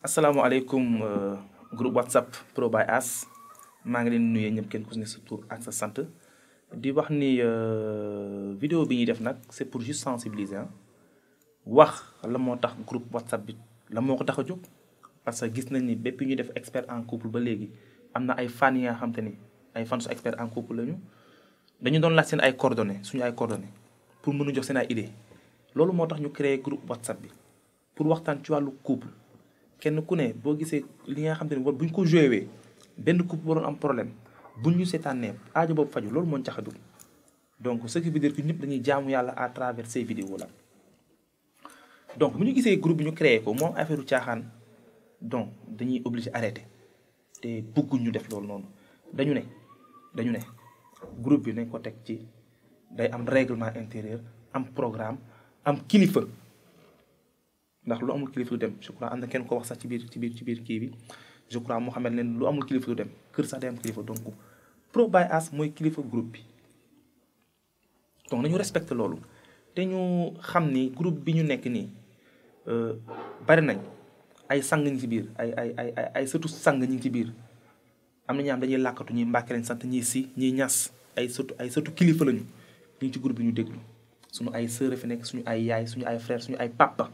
asalaamaaleykum groupe WhatsApp Pro by As maa ngi leen nuyu ñëpp kenn ku ne sa tur ak sa sant di wax ni vidéo bi ñuy def nag c'est pour juste sensibiliser wax la moo tax groupe WhatsApp bi la moo ko tax a jóg parce que gis nañ ni bépp ñuy def expert en couple ba léegi am na ay fan yi nga xam te ni ay fan su expert en couple lañu dañu doon laaj seen ay coordonnées suñu ay coordonnées pour mën a jox seen ay idées loolu moo tax ñu créer groupe WhatsApp bi pour waxtaan ci wàllu couple. kenn ku ne boo gisee li nga xam te ne bu ñu ko joué benn couple waroon am problème buñ ñu seetaanee aajo boobu faju loolu moo ñu tax a jóg donc ce qui veut dire que ñëpp dañuy jaamu yàlla à travers ces vidéos là. donc bu ñu gisee groupe bi ñu créé ko moom affaire u caaxaan donc dañuy obligé arrêté te bëgguñ ñu def loolu noonu dañu ne groupe bi nañ ko teg ci day am règlement intérieur am programme am kilifa. ndax lu amul kilifa du dem je crois am na kenn ko wax sax ci biir kii bi je crois moo xamante ne lu amul kilifa du dem kër sax day am kilifa donc Pro by As mooy kilifa groupe bi donc nañu respecté loolu te ñu xam ni groupe bi ñu nekk nii bari nañ ay sang ñi ci biir ay sëtu sang ñi ci biir am na ñaam dañuy làkkatu ñi Mbàkke lañ sant ñii si ñii ñas ay sëtu kilifa lañu ñu ci groupe bi ñu déglu suñu ay sœur fi nekk suñu ay yaay suñu ay frère suñu ay papa.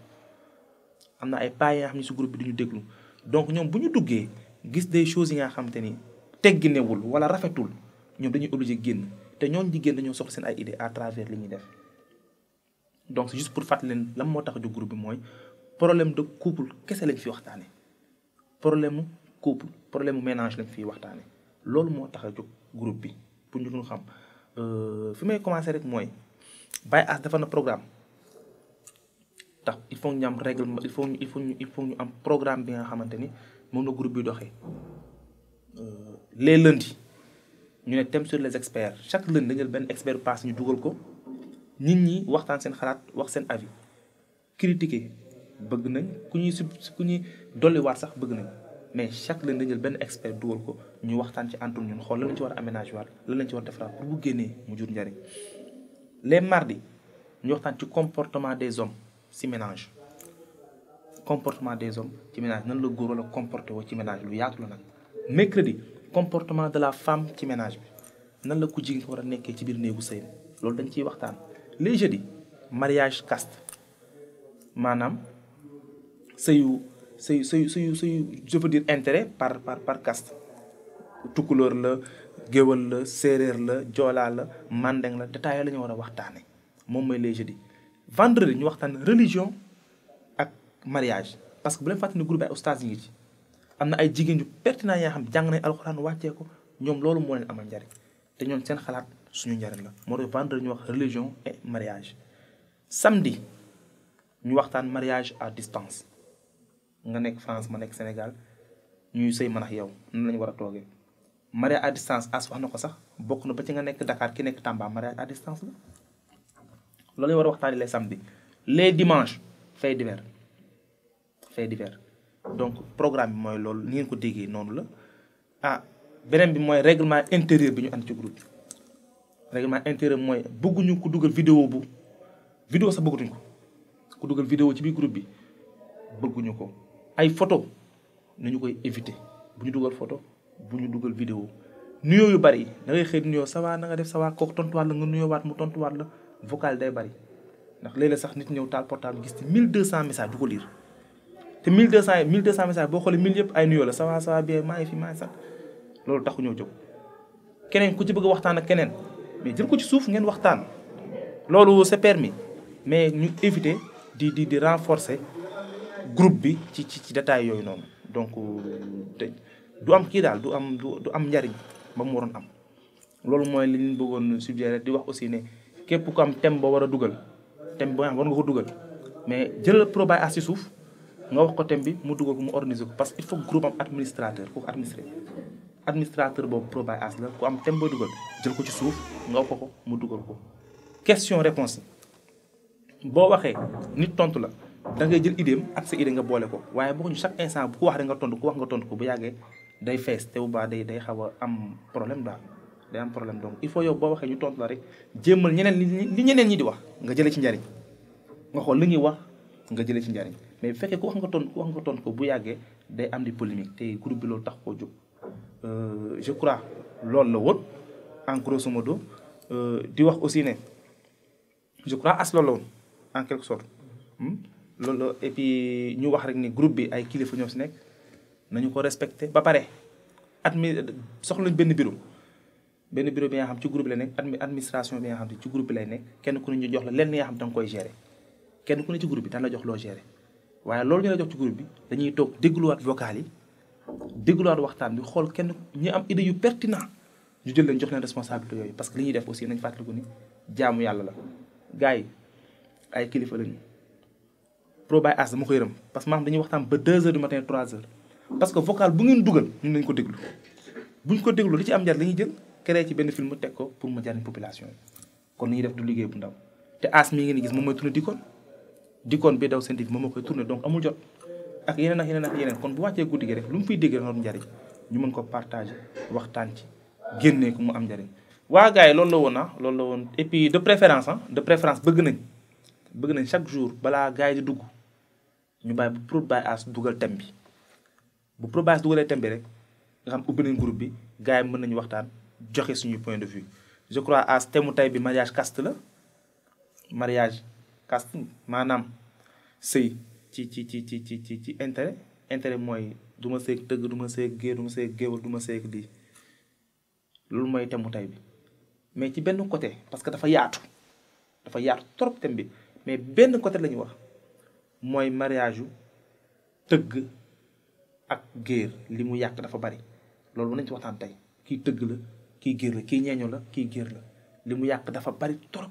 am na ay paa yi nga xam ne si groupe bi duñu déglu donc ñoom bu ñu duggee gis des choses yi nga xamante ni tegginewul wala rafetul ñoom dañuy obligé génn te ñooñu di génn dañoo soxla seen ay idées à travers li ñuy def donc c'est juste pour fàttali leen lan moo tax a jóg groupe bi mooy problème de couple kese lañ fi waxtaane problème mu couple problème mu ménage lañ fiy waxtaane loolu moo tax a jóg groupe bi pour ñu xam fi may commencer rek mooy By As dafa na programme. il faut ñu am règlement il faut ñu am programme bi nga xamante ni moom la groupe bi doxee les lundis ñu ne thème sur les experts chaque lundi dañu jël benn expert pass ñu dugal ko nit ñi waxtaan seen xalaat wax seen avis critiquer bëgg nañ ku ñuy dolliwaat sax bëgg nañ mais chaque lundi dañu jël benn expert dugal ko ñu waxtaan ci entre ñun xool lan lañ ci war a aménager waat lan lañ ci war a defaraat pour bu génnee mu jur njariñ les mardis ñu waxtaan ci comportement des hommes. ci ménage comportement des hommes ci ménage nan la góor wala comporté woo ci ménage lu yaatu la nag mercredi comportement de la femme ci ménage bi nan la ku jigéen ko war a nekkee ci biir néegu sëy loolu dañ ciy waxtaan les jeudis mariage caste maanaam sëyu je veux dire intérêt par caste tukulóor la géwël la séeréer la joolaa la mandeng la détail la ñu war a waxtaane moom mooy les jeudis vendredi ñu waxtaan religion ak mariage parce que bu leen fàttali ne groupe ay ustaas yi ngi ci am na ay jigéen yu pertinent yaa xam jàng nañ alxuraan wàccee ko ñoom loolu moo leen amal njariñ te ñoom seen xalaat suñu njariñ la moo tax vendredi ñu wax religion et mariage. samedi ñu waxtaan mariage à distance nga nekk France ma nekk Sénégal ñuy sëy man ak yow nan lañu war a toogee mariage à distance as wax na ko sax bokk na ba ci nga nekk Dakar ki nekk Tamba mariage à distance la. loolu war a waxtaanee les samedis les dimanches fait divers donc programme bi mooy loolu ni ngeen ko déggee noonu la beneen bi mooy règlement intérieur bi ñu ànd ci groupe bi règlement intérieur mooy bëgguñu ku dugal vidéo sax bëggatuñ ko ku dugal vidéo ci biir groupe bi bëgguñu ko ay photo nañu koy éviter bu ñu dugal photo bu ñu dugal vidéo nuyoo yu bari da ngay xëy nuyoo ça va na nga def ça va kooku tontuwaat la nga nuyoowaat mu tontuwaat la. vocal day bari ndax léeg-léeg sax nit ñëw taal portable gis ci 1200 messages du ko lire te 1200 messages boo xoolee 1000 yëpp ay nuyoo la ça va bien maa ngi fi maa ngi sax loolu taxu ñëw jóg. keneen ku ci bëgg a waxtaan ak keneen mais jël ko ci suuf ngeen waxtaan loolu c'est permis mais ñu éviter di renforcer groupe bi ci détails yooyu noonu donc du am kii daal du am njariñ ba mu waroon am loolu mooy li ñu bëggoon suggérer di wax aussi ne. képp ku am thème boo war a dugal thème boo xam war nga ko dugal mais jëlal Pro by As ci suuf nga wax ko thème bi mu dugal ko mu organiser ko parce que il faut groupe am administrateur ku ko administrateur boobu Pro by As la ku am thème boo dugal jël ko ci suuf nga wax ko mu dugal ko. question réponse boo waxee nit tontu la da ngay jël idéem ak sa idée nga boole ko waaye boo ko chaque instant bu ko wax rek nga tontu ku wax nga tontu ko bu yàggee day fees te bu baax day xaw a am problème daal. day am problème donc il faut yow boo waxee ñu tontu la rek jéemal ñeneen li ñeneen ñi di wax nga jëlee ci njariñ nga xool li ñuy wax nga jëlee ci njariñ mais bu fekkee ku wax nga tontu ko bu yàggee day am di polémique te groupe bi loolu tax koo jóg. Je crois loolu la woon en grosso modo di wax aussi ne je crois as loolu la woon en quelque sorte loolu la et puis ñu wax rek ni groupe bi ay kilifa ñoo si nekk nañu ko respecté ba pare soxlañ benn bureau bi nga xam ci groupe bi lay nekk administration bi nga xam ci groupe bi lay nekk kenn ku ne ñu jox la lenn nga xam da nga koy gérer kenn ku ne ci groupe bi daan la jox loo gérer waaye loolu ñu la jox ci groupe bi dañuy toog dégluwaat vocal yi dégluwaat waxtaan bi xool kenn ñi am idée yu pertinent ñu jël leen jox leen responsabilité yooyu parce que li ñuy def aussi nañ fàttaliku ni jaamu yàlla la gars yi ay kilifa lañu Pro Baye Ass dama ko yërëm parce que maanaam dañuy waxtaan ba 2 heures du matin 3 heures parce que vocal bu ngeen dugal ñun nañ ko déglu buñ ko déglu li ci am njariñ la ñuy jël créé ci benn film teg ko pour mu jariñ population yi kon li ñuy def du liggéey bu ndaw te Ass mii ngeen gis moom mooy tourné dikoon bi daw seen TV moom moo koy tourné donc amul jot ak yeneen kon bu wàccee guddi gi rek lu mu fiy dégg rek noonu njariñ ñu mën ko partager waxtaan ci génnee ko mu am njariñ waa gars yi loolu la woon et puis de préférence bëgg nañ chaque jour balaa gars yi di dugg ñu bàyyi bu Pro Baye Ass dugal thème bi bu Pro Baye Ass dugalee thème bi rek nga xam ubbi nañ groupe bi gars yi mën nañu waxtaan joxe suñu point de vue je crois Ass thème mu tey bi mariage caste la mariage caste maanaam sëy ci intérêt mooy du ma seeg tëgg du ma seeg géer du ma seeg géwal du ma seeg lii loolu mooy thème mu tey bi mais ci benn côté parce que dafa yaatu trop thème bi mais benn côté la ñuy wax mooy mariage yu tëgg ak géer li mu yàq dafa bari loolu nañ ci waxtaan tey kii tëgg la kii géer la kii ñeeño la kii géer la li mu yàq dafa bari trop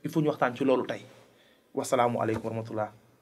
il faut ñu waxtaan ci loolu tey wasalaamualeykum wa rahmatullah